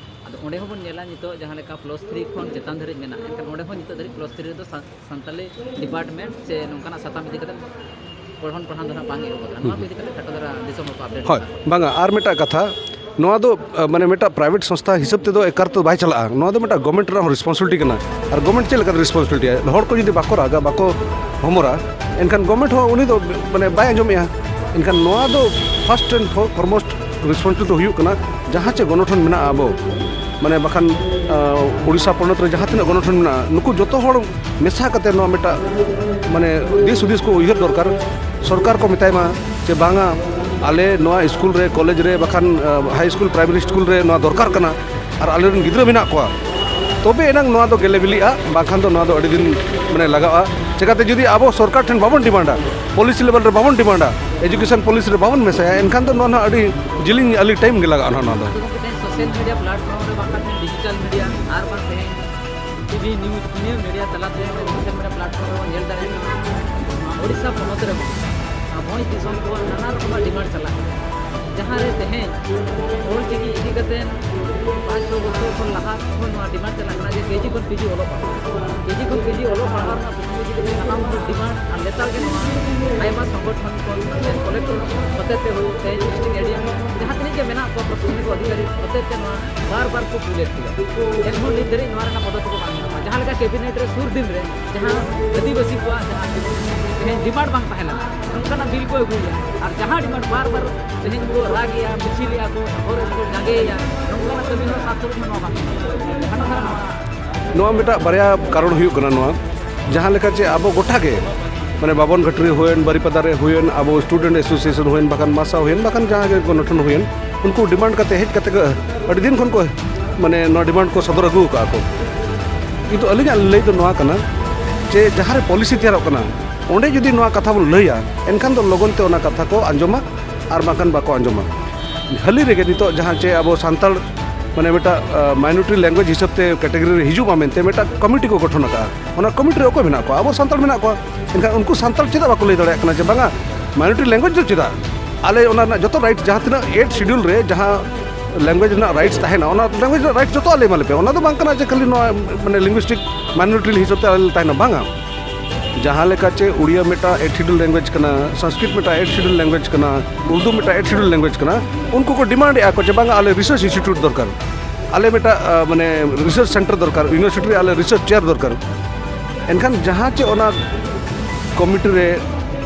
ᱟᱫᱚ ᱚᱸᱰᱮ ᱦᱚᱸᱵᱚᱱ ᱧᱮᱞᱟ ᱱᱤᱛᱚᱜ ᱡᱟᱦᱟᱸ ᱞᱮᱠᱟ plus three ᱠᱷᱚᱱ ᱪᱮᱛᱟᱱ ᱫᱷᱟᱹᱨᱤᱡ ᱢᱮᱱᱟᱜᱼᱟ, ᱮᱱᱠᱷᱟᱱ ᱚᱸᱰᱮ ᱦᱚᱸ ᱱᱤᱛᱚᱜ ᱫᱷᱟᱹᱨᱤᱡ plus three ᱨᱮᱫᱚ ᱥᱟ-, ᱥᱟᱱᱛᱟᱲᱤ department ᱥᱮ ᱱᱚᱝᱠᱟᱱᱟᱜ ᱥᱟᱛᱟᱢ ᱤᱫᱤ ᱠᱟᱛᱮ ᱯᱚᱲᱦᱚᱱ ᱯᱟᱲᱦᱟᱣ ᱫᱚ ᱱᱟᱜ ᱵᱟᱝ ᱮᱦᱚᱵ ᱟᱠᱟᱱᱟ᱾ ᱱᱚᱣᱟ ᱠᱚ ᱤᱫᱤ ᱠᱟᱛᱮ ᱠᱷᱟᱴᱚ ᱫᱷᱟᱨᱟ ᱫᱤᱥᱚᱢ ᱦᱚᱲ ᱠᱚ update ᱦᱳᱭ, ᱮᱢᱟ᱾ ᱵᱟᱝᱟ, ᱟᱨ ᱢᱤᱫᱴᱟᱜ ᱠᱟᱛᱷᱟ, ᱱᱚᱣᱟ ᱫᱚ, ᱟ, ᱢᱟᱱᱮ ᱢᱤᱫᱴᱟᱜ private ᱥᱚᱝᱥᱛᱷᱟ ᱦᱤᱥᱟᱹᱵ ᱛᱮᱫᱚ ᱮᱠᱟᱨ ᱛᱮ ᱵᱟᱭ ᱪᱟᱞᱟᱜᱼᱟ᱾ ᱱᱚᱣᱟ ᱫᱚ ᱢᱤᱫᱴᱟᱝ government ᱨᱮᱱᱟᱜ ᱦᱚᱸ responsibility ᱠᱟᱱᱟ᱾ ᱟᱨ government ᱪᱮᱫ ᱞᱮᱠᱟᱛᱮ responsibility ᱟᱭ? ᱦᱚᱲ ᱠᱚ ᱡᱩᱫᱤ ᱵᱟᱠᱚ ᱨᱟᱜᱟ, ᱵᱟᱠᱚ ᱦᱚᱢᱚᱨᱟ, ᱮᱱᱠᱷᱟᱱ government ᱦᱚᱸ ᱩᱱᱤ ᱫᱚ, ᱢᱟᱱᱮ, ᱵᱟᱭ ᱟᱸᱡᱚᱢᱮᱜᱼᱟ᱾ ᱮᱱᱠᱷᱟᱱ ᱱᱚᱣᱟ ᱫᱚ first and foremost responsible ᱫᱚ ᱦᱩᱭᱩᱜ ᱠᱟᱱᱟ, ᱡᱟᱦᱟᱸ ᱪᱮ ᱜᱚᱱᱚᱴᱷᱚᱱ ᱢᱮᱱᱟᱜᱼᱟ ᱟᱵᱚ, ᱢᱟᱱᱮ ᱵᱟᱠᱷᱟᱱ ᱟᱸ, ᱳᱰᱤᱥᱟ ᱯᱚᱱᱚᱛ ᱨᱮ ᱡᱟᱦᱟᱸ ᱛᱤᱱᱟᱹᱜ ᱜᱚᱱᱚᱴᱷᱚᱱ ᱢᱮᱱᱟᱜᱼᱟ, ᱱᱩᱠᱩ ᱡᱚᱛᱚ ᱦᱚᱲ ᱢᱮᱥᱟ ᱠᱟᱛᱮ ᱱᱚᱣᱟ ᱢᱤᱫᱴᱟᱜ ᱢᱟᱱᱮ ᱫᱤᱥ ᱦᱩᱫᱤᱥ ᱠᱚ ᱩᱭᱦᱟᱹᱨ ᱫᱚᱨᱠᱟᱨ᱾ ᱥᱚᱨᱠᱟᱨ ᱠᱚ ᱢᱮᱛᱟᱭ ᱢᱟ ᱡᱮ ᱵᱟᱝᱟ, ᱟᱞᱮ ᱱᱚᱣᱟ ᱥᱠᱩᱞ ᱨᱮ, ᱠᱚᱞᱮᱡᱽ ᱨᱮ, ᱵᱟᱠᱷᱟᱱ ᱦᱟᱭ ᱥᱠᱩᱞ, ᱯᱨᱟᱭᱢᱟᱨᱤ ᱥᱠᱩᱞ ᱨᱮ ᱱᱚᱣᱟ ᱫᱚᱨᱠᱟᱨ ᱠᱟᱱᱟ, ᱟᱨ ᱟᱞᱮᱨᱮᱱ ᱜᱤᱫᱽᱨᱟᱹ ᱢᱮᱱᱟᱜ ᱠᱚᱣᱟ, ᱛᱚᱵᱮ ᱮᱱᱟᱝ ᱱᱚᱣᱟ ᱫᱚ ᱜᱮᱞᱮ ᱵᱤᱞᱤᱜᱼᱟ, ᱵᱟᱝᱠᱷᱟᱱ ᱫᱚ ᱱᱚᱣᱟ ᱫᱚ ᱟᱹᱰᱤ ᱫᱤᱱ ᱢᱟᱱᱮ ᱞᱟᱜᱟᱜᱼᱟ᱾ ᱪᱮᱠᱟᱛᱮ ᱡᱩᱫᱤ ᱟᱵᱚ ᱥᱚᱨᱠᱟᱨ ᱴᱷᱮᱱ ᱵᱟᱵᱚᱱ ᱰᱤᱢᱟᱱᱰᱟ, ᱯᱚᱞᱤᱥᱤ ᱞᱮᱵᱮᱞ ᱨᱮ ᱵᱟᱵᱚᱱ ᱰᱤᱢᱟᱱᱰᱟ, ᱮᱡᱩᱠᱮᱥᱚᱱ ᱯᱚᱞᱤᱥᱤ ᱨᱮ ᱵᱟᱵᱚᱱ ᱢᱮᱥᱟᱭᱟ, ᱮᱱᱠᱷᱟᱱ ᱫᱚ ᱱᱚᱣᱟ ᱱᱟᱦᱟᱜ ᱟᱹᱰᱤ ᱡᱤᱞᱤᱧ ᱟᱹᱰᱤ ᱴᱟᱭᱤᱢ ᱜᱮ ᱞᱟᱜᱟᱜᱼᱟ ᱱᱚᱣᱟ ᱫᱚ᱾ ᱛᱮᱦᱮᱧ ᱥᱳᱥᱟᱞ ᱢᱤᱰᱤᱭᱟ ᱯᱞᱟᱴᱯᱷᱚᱨᱢ ᱨᱮ ᱵᱟᱝᱠᱷᱟᱱ ᱛᱮᱦᱮᱧ ᱰᱤᱡᱤᱴᱟᱞ ᱢᱤᱰᱤᱭᱟ ᱟᱨ ᱵᱟᱝ ᱛᱮᱦᱮᱧ ᱴᱤᱵᱷᱤ ᱱᱤᱭᱩᱡᱽ ᱫᱩᱱᱤᱭᱟᱹ ᱢᱤᱰᱤᱭᱟ ᱛᱟᱞᱟᱛᱮ ᱥᱳᱥᱟᱞ ᱢᱤᱰᱤᱭᱟ ᱯᱞᱟᱴᱯᱷᱚᱨᱢ ᱨᱮᱵᱚᱱ ᱧᱮᱞ ᱫᱟᱲᱮᱭᱟᱜ ᱠᱟᱱᱟ᱾ ᱱᱚᱣᱟ ᱳᱰᱤᱥᱟ ᱯᱚᱱᱚᱛ ᱨᱮᱦᱚᱸ ᱱᱚᱣᱟ ᱵᱷᱚᱸᱡᱽ ᱫᱤᱥᱚᱢ ᱠᱚ ᱱᱟᱱᱟ ᱨᱚᱠᱚᱢᱟᱜ ᱰᱤᱢᱟᱱᱰ ᱪᱟᱞᱟᱜ ᱠᱟᱱᱟ, ᱡᱟᱦᱟᱸ ᱨᱮ ᱛᱮᱦᱮᱧ ᱚᱞ ᱪᱤᱠᱤ ᱤᱫᱤ ᱠᱟᱛᱮ ᱯᱟᱸᱪ ᱪᱷᱚ ᱵᱚᱪᱷᱚᱨ ᱠᱷᱚᱱ ᱞᱟᱦᱟ ᱠᱷᱚᱱ ᱱᱚᱣᱟ ᱰᱤᱢᱟᱱᱰ ᱪᱟᱞᱟᱜ ᱠᱟᱱᱟ ᱡᱮ ᱠᱮᱡᱤ ᱠᱷᱚᱱ ᱯᱤᱡᱤ ᱚᱞᱚᱜ ᱯᱟᱲᱦᱟᱜ, ᱠᱮᱡᱤ ᱠᱷᱚᱱ ᱯᱤᱡᱤ ᱚᱞᱚᱜ ᱯᱟᱲᱦᱟᱣ ᱨᱮᱱᱟᱜ ᱠᱩᱠᱢᱩ ᱤᱫᱤ ᱠᱟᱛᱮ ᱥᱟᱱᱟᱢ ᱦᱚᱲ ᱰᱤᱢᱟᱱᱰ ᱟᱨ ᱞᱮᱛᱟᱲ ᱜᱮ ᱱᱚᱣᱟ ᱟᱭᱢᱟ ᱥᱚᱝᱜᱚᱴᱷᱚᱱ ᱠᱷᱚᱱ ᱠᱚᱞᱮᱠᱴ ᱦᱚᱛᱮᱛᱮ ᱦᱩᱭᱩᱜ ᱛᱮ ᱰᱤᱥᱴᱨᱤᱠᱴ ᱮᱰᱤᱭᱮᱢ ᱡᱟᱦᱟᱸ ᱛᱤᱱᱟᱹᱜ ᱜᱮ ᱢᱮᱱᱟᱜ ᱠᱚᱣᱟ ᱯᱨᱚᱥᱟᱥᱚᱱᱤᱠ ᱚᱫᱷᱤᱠᱟᱨᱤ ᱦᱚᱛᱮᱛᱮ ᱱᱚᱣᱟ ᱵᱟᱨ ᱵᱟᱨ ᱠᱚ ᱠᱩᱞᱮᱫ ᱜᱮᱭᱟ, ᱮᱱᱦᱚᱸ ᱱᱤᱛ ᱫᱷᱟᱹᱨᱤᱡ ᱱᱚᱣᱟ ᱨᱮᱱᱟᱜ ᱯᱚᱫᱚᱠᱷᱮᱯ ᱵᱟᱝ ᱧᱟᱢᱚᱜ ᱠᱟᱱᱟ᱾ ᱡᱟᱦᱟᱸ ᱞᱮᱠᱟ ᱠᱮᱵᱤᱱᱮᱴ ᱨᱮ ᱥᱩᱨ ᱫᱤᱱ ᱨᱮ ᱡᱟᱦᱟᱸ ᱟᱹᱫᱤᱵᱟᱹᱥᱤ ᱠᱚᱣᱟᱜ ᱡᱟᱦᱟᱸ ᱛᱮᱦᱮᱧ ᱰᱤᱢᱟᱸᱰ ᱵᱟᱝ ᱛᱟᱦᱮᱸ ᱞᱮᱱᱟ, ᱱᱚᱝᱠᱟᱱᱟᱜ ᱵᱤᱞ ᱠᱚ ᱟᱹᱜᱩᱭᱮᱫᱟ᱾ ᱟᱨ ᱡᱟᱦᱟᱸ ᱰᱤᱢᱟᱸᱰ ᱵᱟᱨ ᱵᱟᱨ ᱛᱮᱦᱮᱧ ᱠᱚ ᱨᱟᱜᱮᱜᱼᱟ, ᱢᱤᱪᱷᱤᱞᱮᱜᱼᱟ ᱠᱚ, ᱦᱚᱨ ᱨᱮ ᱠᱚ ᱡᱟᱸᱜᱮᱭᱮᱜᱼᱟ, ᱱᱚᱝᱠᱟᱱᱟᱜ ᱠᱟᱹᱢᱤ ᱦᱚᱨᱟ ᱥᱟᱨᱛᱷᱚᱠ ᱱᱚᱣᱟ ᱵᱟᱝ ᱠᱟᱱᱟ᱾ ᱦᱟᱱᱟ ᱫᱷᱟᱨᱮ ᱱᱚᱣᱟ ᱱᱚᱣᱟ ᱢᱤᱫᱴᱟᱜ ᱵᱟᱨᱭᱟ ᱠᱟᱨᱚᱱ ᱦᱩᱭᱩᱜ ᱠᱟᱱᱟ᱾ ᱱᱚᱣᱟ ᱡᱟᱦᱟᱸ ᱞᱮᱠᱟ ᱪᱮ ᱟᱵᱚ ᱜᱚᱴᱟ ᱜᱮ, ᱢᱟᱱᱮ ᱵᱟᱵᱚᱱ ᱜᱷᱟᱹᱴᱨᱤ ᱦᱩᱭᱮᱱ, ᱵᱟᱨᱤᱯᱟᱫᱟ ᱨᱮ ᱦᱩᱭᱮᱱ, ᱟᱵᱚ ᱥᱴᱩᱰᱮᱱᱴ ᱮᱥᱳᱥᱤᱭᱮᱥᱚᱱ ᱦᱩᱭᱮᱱ, ᱵᱟᱠᱷᱟᱱ ᱢᱟᱥᱟ ᱦᱩᱭᱮᱱ, ᱵᱟᱠᱷᱟᱱ ᱡᱟᱦᱟᱸ ᱜᱮ ᱜᱚᱱᱚᱴᱷᱚᱱ ᱦᱩᱭᱮᱱ, ᱩᱱᱠᱩ ᱰᱤᱢᱟᱱᱰ ᱠᱟᱛᱮ ᱦᱮᱡ ᱠᱟᱛᱮ ᱜᱮ ᱟᱹᱰᱤ ᱫᱤᱱ ᱠᱷᱚᱱ ᱠᱚ ᱢᱟᱱᱮ ᱱᱚᱣᱟ ᱰᱤᱢᱟᱱᱰ ᱠᱚ ᱥᱚᱫᱚᱨ ᱟᱹᱜᱩ ᱟᱠᱟᱫᱼᱟ ᱠᱚ᱾ ᱠᱤᱱᱛᱩ ᱟᱹᱞᱤᱧᱟᱜ ᱞᱟᱹᱭ ᱫᱚ ᱱᱚᱣᱟ ᱠᱟᱱᱟ ᱡᱮ ᱡᱟᱦᱟᱸ ᱨᱮ ᱯᱚᱞᱤᱥᱤ ᱛᱮᱭᱟᱨᱚᱜ ᱠᱟᱱᱟ, ᱚᱸᱰᱮ ᱡᱩᱫᱤ ᱱᱚᱣᱟ ᱠᱟᱛᱷᱟ ᱵᱚᱱ ᱞᱟᱹᱭᱟ, ᱮᱱᱠᱷᱟᱱ ᱫᱚ ᱞᱚᱜᱚᱱ ᱛᱮ ᱚᱱᱟ ᱠᱟᱛᱷᱟ ᱠᱚ ᱟᱸᱡᱚᱢᱟ ᱟᱨ ᱵᱟᱝᱠᱷᱟᱱ ᱵᱟᱠᱚ ᱟᱸᱡᱚᱢᱟ᱾ ᱦᱟᱹᱞᱤ ᱨᱮᱜᱮ ᱱᱤᱛᱚᱜ ᱡᱟᱦᱟᱸ ᱪᱮ ᱟᱵᱚ ᱥᱟᱱᱛᱟᱲ ᱢᱟᱱᱮ ᱢᱤᱫᱴᱟᱜ ᱢᱟᱭᱱᱚᱨᱤᱴᱤ ᱞᱮᱝᱜᱩᱭᱮᱡᱽ ᱦᱤᱥᱟᱹᱵ ᱛᱮ ᱠᱮᱴᱮᱜᱚᱨᱤ ᱨᱮ ᱦᱤᱡᱩᱜ ᱢᱟ ᱢᱮᱱᱛᱮ ᱢᱤᱫᱴᱟᱜ ᱠᱚᱢᱤᱴᱤ ᱠᱚ ᱜᱚᱴᱷᱚᱱ ᱟᱠᱟᱫᱼᱟ᱾ ᱚᱱᱟ ᱠᱚᱢᱤᱴᱤ ᱨᱮ ᱚᱠᱚᱭ ᱢᱮᱱᱟᱜ ᱠᱚᱣᱟ? ᱟᱵᱚ ᱥᱟᱱᱛᱟᱲ ᱢᱮᱱᱟᱜ ᱠᱚᱣᱟ᱾ ᱮᱱᱠᱷᱟᱱ ᱩᱱᱠᱩ ᱥᱟᱱᱛᱟᱲ ᱪᱮᱫᱟᱜ ᱵᱟᱠᱚ ᱞᱟᱹᱭ ᱫᱟᱲᱮᱭᱟᱜ ᱠᱟᱱᱟ ᱡᱮ ᱵᱟᱝᱟ, ᱢᱟᱭᱱᱚᱨᱤᱴᱤ ᱞᱮᱝᱜᱩᱭᱮᱡᱽ ᱫᱚ ᱪᱮᱫᱟᱜ? ᱟᱞᱮ ᱚᱱᱟ ᱨᱮᱱᱟᱜ ᱡᱚᱛᱚ ᱨᱟᱭᱤᱴ, ᱡᱟᱦᱟᱸ ᱛᱤᱱᱟᱹᱜ ᱮᱭᱤᱴ ᱥᱤᱰᱤᱭᱩᱞ ᱨᱮ ᱡᱟᱦᱟᱸ ᱞᱮᱝᱜᱩᱭᱮᱡᱽ ᱨᱮᱱᱟᱜ ᱨᱟᱭᱤᱴᱥ ᱛᱟᱦᱮᱱᱟ, ᱚᱱᱟ ᱞᱮᱝᱜᱩᱭᱮᱡᱽ ᱨᱮᱱᱟᱜ ᱨᱟᱭᱤᱴ ᱡᱚᱛᱚ ᱟᱞᱮ ᱮᱢᱟ ᱞᱮᱯᱮ᱾ ᱚᱱᱟ ᱫᱚ ᱵᱟᱝ ᱠᱟᱱᱟ ᱡᱮ ᱠᱷᱟᱹᱞᱤ ᱱᱚᱣᱟ ᱢᱟᱱᱮ ᱞᱤᱝᱜᱩᱭᱤᱥᱴᱤᱠ ᱢᱟᱭᱱᱚᱨᱤᱴᱤ ᱦᱤᱥᱟᱹᱵ ᱛᱮ ᱟᱞᱮ ᱞᱮ ᱛᱟᱦᱮᱱᱟ, ᱵᱟᱝᱟ᱾ ᱡᱟᱦᱟᱸ ᱞᱮᱠᱟ ᱪᱮ ᱩᱲᱤᱭᱟ ᱢᱤᱫᱴᱟᱝ ᱮᱭᱤᱴ ᱥᱤᱰᱤᱭᱩᱞ ᱞᱮᱝᱜᱩᱭᱮᱡᱽ ᱠᱟᱱᱟ, ᱥᱚᱝᱥᱠᱨᱤᱛ ᱢᱤᱫᱴᱟᱝ ᱮᱭᱤᱴ ᱥᱤᱰᱤᱭᱩᱞ ᱞᱮᱝᱜᱩᱭᱮᱡᱽ ᱠᱟᱱᱟ, ᱩᱨᱫᱩ ᱢᱤᱫᱴᱟᱝ ᱮᱭᱤᱴ ᱥᱤᱰᱤᱭᱩᱞ ᱞᱮᱝᱜᱩᱭᱮᱡᱽ ᱠᱟᱱᱟ, ᱩᱱᱠᱩ ᱠᱚ ᱰᱤᱢᱟᱱᱰ ᱮᱫᱼᱟ ᱠᱚ ᱡᱮ ᱵᱟᱝᱟ, ᱟᱞᱮ ᱨᱤᱥᱟᱨᱪ ᱤᱱᱥᱴᱤᱴᱤᱭᱩᱴ ᱫᱚᱨᱠᱟᱨ, ᱟᱞᱮ ᱢᱤᱫᱴᱟᱝ ᱟᱸ, ᱢᱟᱱᱮ ᱨᱤᱥᱟᱨᱪ ᱥᱮᱱᱴᱟᱨ ᱫᱚᱨᱠᱟᱨ, ᱤᱭᱩᱱᱤᱵᱷᱟᱨᱥᱤᱴᱤ ᱨᱮ ᱟᱞᱮ ᱨᱤᱥᱟᱨᱪ ᱪᱮᱭᱟᱨ ᱫᱚᱨᱠᱟᱨ᱾ ᱮᱱᱠᱷᱟᱱ ᱡᱟᱦᱟᱸ ᱪᱮ ᱚᱱᱟ ᱠᱚᱢᱤᱴᱤ ᱨᱮ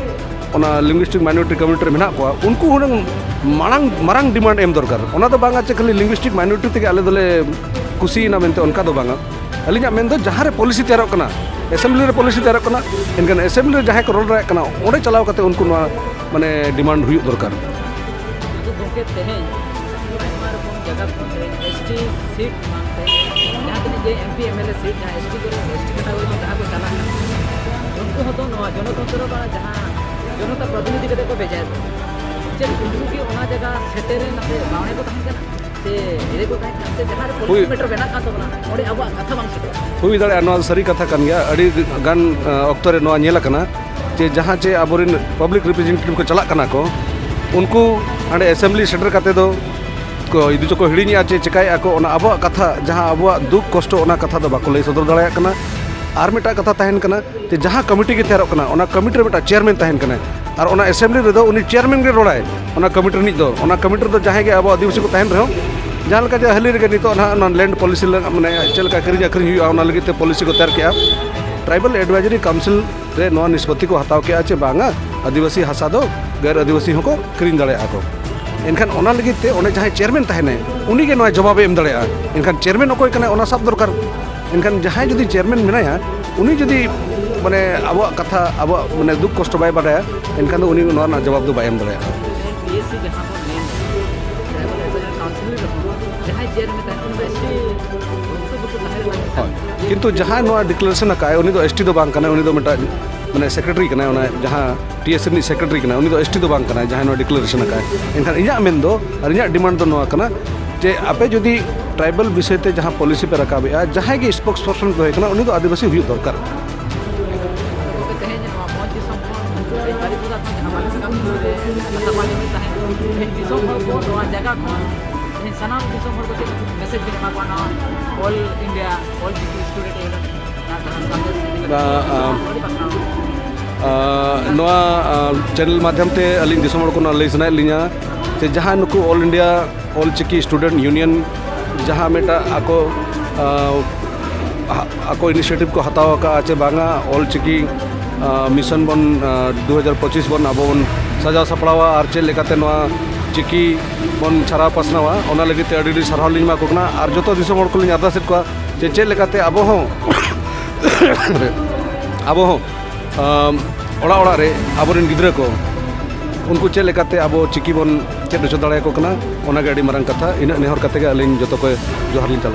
ᱚᱱᱟ ᱞᱤᱝᱜᱩᱭᱤᱥᱴᱤᱠ ᱢᱟᱭᱱᱚᱨᱤᱴᱤ ᱠᱚᱢᱤᱭᱩᱱᱤᱴᱤ ᱨᱮ ᱢᱮᱱᱟᱜ ᱠᱚᱣᱟ, ᱩᱱᱠᱩ ᱦᱩᱱᱟᱹᱝ ᱢᱟᱲᱟᱝ, ᱢᱟᱨᱟᱝ ᱰᱤᱢᱟᱱᱰ ᱮᱢ ᱫᱚᱨᱠᱟᱨ᱾ ᱚᱱᱟ ᱫᱚ ᱵᱟᱝᱟ ᱪᱮ ᱠᱷᱟᱹᱞᱤ ᱞᱤᱝᱜᱩᱭᱤᱥᱴᱤᱠ ᱢᱟᱭᱱᱚᱨᱤᱴᱤ ᱛᱮᱜᱮ ᱟᱞᱮ ᱫᱚᱞᱮ ᱠᱩᱥᱤᱭᱮᱱᱟ ᱢᱮᱱᱛᱮ, ᱚᱱᱠᱟ ᱫᱚ ᱵᱟᱝᱟ᱾ ᱟᱹᱞᱤᱧᱟᱜ ᱢᱮᱱ ᱫᱚ ᱡᱟᱦᱟᱸ ᱨᱮ ᱯᱚᱞᱤᱥᱤ ᱛᱮᱭᱟᱨᱚᱜ ᱠᱟᱱᱟ, ᱮᱥᱮᱢᱵᱞᱤ ᱨᱮ ᱯᱚᱞᱤᱥᱤ ᱛᱮᱭᱟᱨᱚᱜ ᱠᱟᱱᱟ, ᱮᱱᱠᱷᱟᱱ ᱮᱥᱮᱢᱵᱞᱤ ᱨᱮ ᱡᱟᱦᱟᱸᱭ ᱠᱚ ᱨᱚᱲ ᱫᱟᱲᱮᱭᱟᱜ ᱠᱟᱱᱟ, ᱚᱸᱰᱮ ᱪᱟᱞᱟᱣ ᱠᱟᱛᱮ ᱩᱱᱠᱩ ᱱᱚᱣᱟ ᱢᱟᱱᱮ ᱰᱤᱢᱟᱱᱰ ᱦᱩᱭᱩᱜ ᱫᱚᱨᱠᱟᱨ᱾ ᱟᱫᱚ ᱜᱚᱢᱠᱮ, ᱛᱮᱦᱮᱧ ᱟᱭᱢᱟ ᱨᱚᱠᱚᱢ ᱡᱟᱭᱜᱟ ᱠᱷᱚᱱ ᱛᱮᱦᱮᱧ ᱮᱥ ᱴᱤ ᱥᱤᱴ ᱵᱟᱝ ᱛᱮ ᱡᱟᱦᱟᱸ ᱛᱤᱱᱟᱹᱜ ᱜᱮ M P M L A seat ᱡᱟᱦᱟᱸ ᱮᱥ ᱴᱤ ᱠᱚᱨᱮ ᱮᱥ ᱴᱤ ᱠᱟᱴᱟ ᱠᱚ ᱡᱟᱦᱟᱸ ᱠᱚ ᱪᱟᱞᱟᱜ ᱠᱟᱱᱟ, ᱩᱱᱠᱩ ᱦᱚᱸᱛᱚ ᱱᱚᱣᱟ ᱡᱚᱱᱚᱛᱚᱱᱛᱨᱚ ᱵᱟ ᱡᱟᱦᱟᱸ ᱡᱚᱱᱚᱛᱟ ᱯᱨᱚᱛᱤᱱᱤᱫᱷᱤ ᱠᱟᱛᱮ ᱠᱚ ᱵᱷᱮᱡᱟᱭᱮᱫ ᱠᱚᱣᱟ᱾ ᱪᱮᱫ ᱩᱱᱠᱩ ᱜᱮ ᱚᱱᱟ ᱡᱟᱭᱜᱟ ᱥᱮᱴᱮᱨ ᱨᱮ ᱱᱟᱥᱮ ᱵᱟᱣᱲᱮ ᱠᱚ ᱛᱟᱦᱮᱱ ᱠᱟᱱᱟ? ᱥᱮ ᱨᱮ ᱠᱚ ᱛᱟᱦᱮᱱ ᱠᱟᱱᱟ? ᱥᱮ ᱡᱟᱦᱟᱸ ᱨᱮ ᱦᱩᱭ- ᱯᱚᱞᱤᱥᱤ ᱢᱮᱴᱟᱨ ᱵᱮᱱᱟᱜ ᱠᱟᱱ ᱛᱟᱵᱚᱱᱟ, ᱚᱸᱰᱮ ᱟᱵᱚᱣᱟᱜ ᱠᱟᱛᱷᱟ ᱵᱟᱝ ᱥᱮᱴᱮᱨᱚᱜᱼᱟ? ᱦᱩᱭ ᱫᱟᱲᱮᱭᱟᱜᱼᱟ, ᱱᱚᱣᱟ ᱫᱚ ᱥᱟᱹᱨᱤ ᱠᱟᱛᱷᱟ ᱠᱟᱱ ᱜᱮᱭᱟ᱾ ᱟᱹᱰᱤ ᱜᱟᱱ, ᱟ, ᱚᱠᱛᱚ ᱨᱮ ᱱᱚᱣᱟ ᱧᱮᱞ ᱟᱠᱟᱱᱟ ᱡᱮ ᱡᱟᱦᱟᱸ ᱪᱮ ᱟᱵᱚᱨᱮᱱ ᱯᱟᱵᱽᱞᱤᱠ ᱨᱤᱯᱨᱮᱡᱮᱱᱴᱮᱴᱤᱵᱷ ᱠᱚ ᱪᱟᱞᱟᱜ ᱠᱟᱱᱟ ᱠᱚ, ᱩᱱᱠᱩ ᱦᱟᱸᱰᱮ ᱮᱥᱮᱢᱵᱞᱤ ᱥᱮᱴᱮᱨ ᱠᱟᱛᱮ ᱫᱚ ᱠᱚ ᱤᱫᱤ ᱪᱚᱠᱚ ᱦᱤᱲᱤᱧᱮᱜᱼᱟ ᱪᱮ ᱪᱮᱠᱟᱭᱮᱜᱼᱟ ᱠᱚ, ᱚᱱᱟ ᱟᱵᱚᱣᱟᱜ ᱠᱟᱛᱷᱟ, ᱡᱟᱦᱟᱸ ᱟᱵᱚᱣᱟᱜ ᱫᱩᱠ ᱠᱚᱥᱴᱚ, ᱚᱱᱟ ᱠᱟᱛᱷᱟ ᱫᱚ ᱵᱟᱠᱚ ᱞᱟᱹᱭ ᱥᱚᱫᱚᱨ ᱫᱟᱲᱮᱭᱟᱜ ᱠᱟᱱᱟ᱾ ᱟᱨ ᱢᱤᱫᱴᱟᱜ ᱠᱟᱛᱷᱟ ᱛᱟᱦᱮᱱ ᱠᱟᱱᱟ ᱡᱮ ᱡᱟᱦᱟᱸ ᱠᱚᱢᱤᱴᱤ ᱜᱮ ᱛᱮᱭᱟᱨᱚᱜ ᱠᱟᱱᱟ, ᱚᱱᱟ ᱠᱚᱢᱤᱴᱤ ᱨᱮ ᱢᱤᱫᱴᱟᱝ ᱪᱮᱭᱟᱨᱢᱮᱱ ᱛᱟᱦᱮᱱ ᱠᱟᱱᱟᱭ, ᱟᱨ ᱚᱱᱟ ᱮᱥᱮᱢᱵᱞᱤ ᱨᱮᱫᱚ ᱩᱱᱤ ᱪᱮᱭᱟᱨᱢᱮᱱ ᱜᱮ ᱨᱚᱲᱟᱭ ᱚᱱᱟ ᱠᱚᱢᱤᱴᱤ ᱨᱤᱱᱤᱡ ᱫᱚ᱾ ᱚᱱᱟ ᱠᱚᱢᱤᱴᱤ ᱨᱮᱫᱚ ᱡᱟᱦᱟᱸᱭ ᱜᱮ ᱟᱵᱚ ᱟᱹᱫᱤᱵᱟᱹᱥᱤ ᱠᱚ ᱛᱟᱦᱮᱱ ᱨᱮᱦᱚᱸ, ᱡᱟᱦᱟᱸ ᱞᱮᱠᱟ ᱡᱮ ᱦᱟᱹᱞᱤ ᱨᱮᱜᱮ ᱱᱤᱛᱚᱜ ᱱᱟᱦᱟᱜ ᱚᱱᱟ ᱞᱮᱱᱰ ᱯᱚᱞᱤᱥᱤ ᱞᱟᱹᱜᱤᱫ, ᱢᱟᱱᱮ ᱪᱮᱫ ᱞᱮᱠᱟ ᱠᱤᱨᱤᱧ ᱟᱹᱠᱷᱨᱤᱧ ᱦᱩᱭᱩᱜᱼᱟ, ᱚᱱᱟ ᱞᱟᱹᱜᱤᱫ ᱛᱮ ᱯᱚᱞᱤᱥᱤ ᱠᱚ ᱛᱮᱭᱟᱨ ᱠᱮᱜᱼᱟ᱾ ᱴᱨᱟᱭᱵᱟᱞ ᱮᱰᱵᱟᱭᱡᱟᱨᱤ ᱠᱟᱣᱩᱱᱥᱤᱞ ᱨᱮ ᱱᱚᱣᱟ ᱱᱤᱥᱯᱚᱛᱤ ᱠᱚ ᱦᱟᱛᱟᱣ ᱠᱮᱜᱼᱟ ᱪᱮ ᱵᱟᱝᱟ, ᱟᱹᱫᱤᱵᱟᱹᱥᱤ ᱦᱟᱥᱟ ᱫᱚ ᱜᱮᱨ ᱟᱹᱫᱤᱵᱟᱹᱥᱤ ᱦᱚᱸᱠᱚ ᱠᱤᱨᱤᱧ ᱫᱟᱲᱮᱭᱟᱜᱼᱟ ᱠᱚ᱾ ᱮᱱᱠᱷᱟᱱ ᱚᱱᱟ ᱞᱟᱹᱜᱤᱫ ᱛᱮ ᱚᱸᱰᱮ ᱡᱟᱦᱟᱸᱭ ᱪᱮᱭᱟᱨᱢᱮᱱ ᱛᱟᱦᱮᱱᱟᱭ, ᱩᱱᱤ ᱜᱮ ᱱᱚᱣᱟ ᱡᱚᱵᱟᱵᱮ ᱮᱢ ᱫᱟᱲᱮᱭᱟᱜᱼᱟ᱾ ᱮᱱᱠᱷᱟᱱ ᱪᱮᱭᱟᱨᱢᱮᱱ ᱚᱠᱚᱭ ᱠᱟᱱᱟᱭ, ᱚᱱᱟ ᱥᱟᱵ ᱫᱚᱨᱠᱟᱨ᱾ ᱮᱱᱠᱷᱟᱱ ᱡᱟᱦᱟᱸᱭ ᱡᱩᱫᱤ ᱪᱮᱭᱟᱨᱢᱮᱱ ᱢᱮᱱᱟᱭᱟ, ᱩᱱᱤ ᱡᱩᱫᱤ ᱢᱟᱱᱮ ᱟᱵᱚᱣᱟᱜ ᱠᱟᱛᱷᱟ, ᱟᱵᱚᱣᱟᱜ ᱢᱟᱱᱮ ᱫᱩᱠ ᱠᱚᱥᱴᱚ ᱵᱟᱭ ᱵᱟᱰᱟᱭᱟ, ᱮᱱᱠᱷᱟᱱ ᱫᱚ ᱩᱱᱤ ᱱᱚᱣᱟ ᱨᱮᱱᱟᱜ ᱡᱚᱵᱟᱵ ᱫᱚ ᱵᱟᱭ ᱮᱢ ᱫᱟᱲᱮᱭᱟᱜᱼᱟ᱾ ᱯᱤ ᱮᱥ ᱥᱤ ᱡᱟᱦᱟᱸ ᱵᱚᱱ ᱢᱮᱱ ᱮᱫᱟ, ᱴᱨᱟᱭᱵᱟᱞ ᱮᱰᱵᱟᱭᱡᱟᱨ ᱠᱟᱣᱩᱱᱥᱤᱞ ᱨᱮᱦᱚᱸ ᱡᱟᱦᱟᱸᱭ ᱪᱮᱭᱟᱨᱢᱮᱱ ᱛᱟᱦᱮᱸ ᱠᱟᱱᱟ, ᱩᱱᱤ ᱫᱚ ᱮᱥ ᱴᱤ ᱵᱷᱩᱠᱛᱚ ᱛᱟᱦᱮᱸ ᱞᱮᱱᱟ᱾ ᱦᱳᱭ᱾ ᱠᱤᱱᱛᱩ ᱡᱟᱦᱟᱸᱭ ᱱᱚᱣᱟ ᱰᱤᱠᱞᱟᱨᱮᱥᱚᱱ ᱟᱠᱟᱫ, ᱩᱱᱤ ᱫᱚ ᱮᱥ ᱴᱤ ᱫᱚ ᱵᱟᱝ ᱠᱟᱱᱟᱭ, ᱩᱱᱤ ᱫᱚ ᱢᱤᱫᱴᱟᱝ ᱢᱟᱱᱮ ᱥᱮᱠᱨᱮᱴᱟᱨᱤ ᱠᱟᱱᱟᱭ, ᱚᱱᱟ ᱡᱟᱦᱟᱸ ᱴᱤ ᱮᱥ ᱨᱤᱱᱤᱡ ᱥᱮᱠᱨᱮᱴᱟᱨᱤ ᱠᱟᱱᱟᱭ, ᱩᱱᱤ ᱫᱚ ᱮᱥ ᱴᱤ ᱫᱚ ᱵᱟᱝ ᱠᱟᱱᱟᱭ, ᱡᱟᱦᱟᱸᱭ ᱱᱚᱣᱟ ᱰᱤᱠᱞᱟᱨᱮᱥᱚᱱ ᱟᱠᱟᱫ᱾ ᱮᱱᱠᱷᱟᱱ ᱤᱧᱟᱹᱜ ᱢᱮᱱ ᱫᱚ ᱟᱨ ᱤᱧᱟᱹᱜ ᱰᱤᱢᱟᱱᱰ ᱫᱚ ᱱᱚᱣᱟ ᱠᱟᱱᱟ ᱡᱮ ᱟᱯᱮ ᱡᱩᱫᱤ ᱴᱨᱟᱭᱵᱟᱞ ᱵᱤᱥᱚᱭ ᱛᱮ ᱡᱟᱦᱟᱸ ᱯᱚᱞᱤᱥᱤ ᱯᱮ ᱨᱟᱠᱟᱵᱮᱜᱼᱟ, ᱡᱟᱦᱟᱸᱭ ᱜᱮ ᱥᱯᱳᱠᱥ ᱯᱟᱨᱥᱚᱱ ᱯᱮ ᱦᱩᱭ ᱠᱟᱱᱟ, ᱩᱱᱤ ᱫᱚ ᱟᱹᱫᱤᱵᱟᱹᱥᱤ ᱦᱩᱭᱩᱜ ᱫᱚᱨᱠᱟᱨ᱾ ᱜᱚᱢᱠᱮ, ᱛᱮᱦᱮᱧ ᱱᱚᱣᱟ ᱢᱚᱸᱪ ᱫᱤᱥᱚᱢ ᱠᱷᱚᱱ ᱟᱹᱰᱤ ᱵᱟᱹᱲᱤᱡ ᱵᱚᱫᱟ ᱠᱷᱚᱱ ᱡᱟᱦᱟᱸ ᱢᱟᱱᱮ ᱥᱟᱠᱟᱢ ᱥᱩᱨ ᱨᱮ ᱥᱟᱯᱟ ᱡᱚᱢᱤ ᱛᱟᱦᱮᱸ, ᱛᱮᱦᱮᱧ ᱫᱤᱥᱚᱢ ᱦᱚᱲ ᱠᱚ ᱱᱚᱣᱟ ᱡᱟᱭᱜᱟ ᱠᱷᱚᱱ ᱛᱮᱦᱮᱧ ᱥᱟᱱᱟᱢ ᱫᱤᱥᱚᱢ ᱦᱚᱲ ᱠᱚ ᱪᱮᱫ ᱢᱮᱥᱮᱡᱽ ᱵᱤᱱ ᱮᱢᱟ ᱠᱚᱣᱟ ᱱᱚᱣᱟ all India Ol Chiki student union ᱚᱱᱟ ᱡᱟᱦᱟᱸ ᱥᱟᱸᱫᱮᱥ ᱤᱫᱤ ᱠᱟᱛᱮ ᱟ, ᱟ, ᱟᱹᱰᱤ ᱯᱟᱥᱱᱟᱣ? ᱟ, ᱱᱚᱣᱟ, ᱟ, ᱪᱮᱱᱮᱞ ᱢᱟᱫᱽᱫᱷᱚᱢ ᱛᱮ ᱟᱹᱞᱤᱧ ᱫᱤᱥᱚᱢ ᱦᱚᱲ ᱠᱚ ᱱᱚᱣᱟ ᱞᱟᱹᱭ ᱥᱟᱱᱟᱭᱮᱫ ᱞᱤᱧᱟ ᱡᱮ ᱡᱟᱦᱟᱸ ᱱᱩᱠᱩ all India Ol Chiki student union ᱡᱟᱦᱟᱸ ᱢᱤᱫᱴᱟᱜ ᱟᱠᱚ, ᱟ, ᱟ-, ᱟᱠᱚ ᱤᱱᱤᱥᱤᱭᱮᱴᱤᱵᱷ ᱠᱚ ᱦᱟᱛᱟᱣ ᱟᱠᱟᱫᱼᱟ ᱪᱮ ᱵᱟᱝᱟ, ᱚᱞ ᱪᱤᱠᱤ ᱟᱸ, ᱢᱤᱥᱚᱱ ᱵᱚᱱ, ᱟᱸ, ᱫᱩ ᱦᱟᱡᱟᱨ ᱯᱚᱸᱪᱤᱥ ᱵᱚᱱ ᱟᱵᱚ ᱵᱚᱱ ᱥᱟᱡᱟᱣ ᱥᱟᱯᱲᱟᱣᱟ ᱟᱨ ᱪᱮᱫ ᱞᱮᱠᱟᱛᱮ ᱱᱚᱣᱟ ᱪᱤᱠᱤ ᱵᱚᱱ ᱪᱷᱟᱨᱟᱣ ᱯᱟᱥᱱᱟᱣᱟ, ᱚᱱᱟ ᱞᱟᱹᱜᱤᱫ ᱛᱮ ᱟᱹᱰᱤ ᱟᱹᱰᱤ ᱥᱟᱨᱦᱟᱣ ᱞᱤᱧ ᱮᱢᱟ ᱠᱚ ᱠᱟᱱᱟ᱾ ᱟᱨ ᱡᱚᱛᱚ ᱫᱤᱥᱚᱢ ᱦᱚᱲ ᱠᱚᱞᱤᱧ ᱟᱨᱫᱟᱥᱮᱫ ᱠᱚᱣᱟ ᱡᱮ ᱪᱮᱫ ᱞᱮᱠᱟᱛᱮ ᱟᱵᱚ ᱦᱚᱸ ᱟᱵᱚ ᱦᱚᱸ, ᱟᱸ, ᱚᱲᱟᱜ ᱚᱲᱟᱜ ᱨᱮ ᱟᱵᱚᱨᱮᱱ ᱜᱤᱫᱽᱨᱟᱹ ᱠᱚ, ᱩᱱᱠᱩ ᱪᱮᱫ ᱞᱮᱠᱟᱛᱮ ᱟᱵᱚ ᱪᱤᱠᱤ ᱵᱚᱱ ᱪᱮᱫ ᱦᱚᱪᱚ ᱫᱟᱲᱮᱭᱟᱠᱚ ᱠᱟᱱᱟ, ᱚᱱᱟᱜᱮ ᱟᱹᱰᱤ ᱢᱟᱨᱟᱝ ᱠᱟᱛᱷᱟ᱾ ᱤᱱᱟᱹᱜ ᱱᱮᱦᱚᱨ ᱠᱟᱛᱮ ᱜᱮ ᱟᱹᱞᱤᱧ ᱡᱚᱛᱚ ᱠᱚ ᱡᱚᱦᱟᱨ ᱞᱤᱧ ᱪᱟᱞ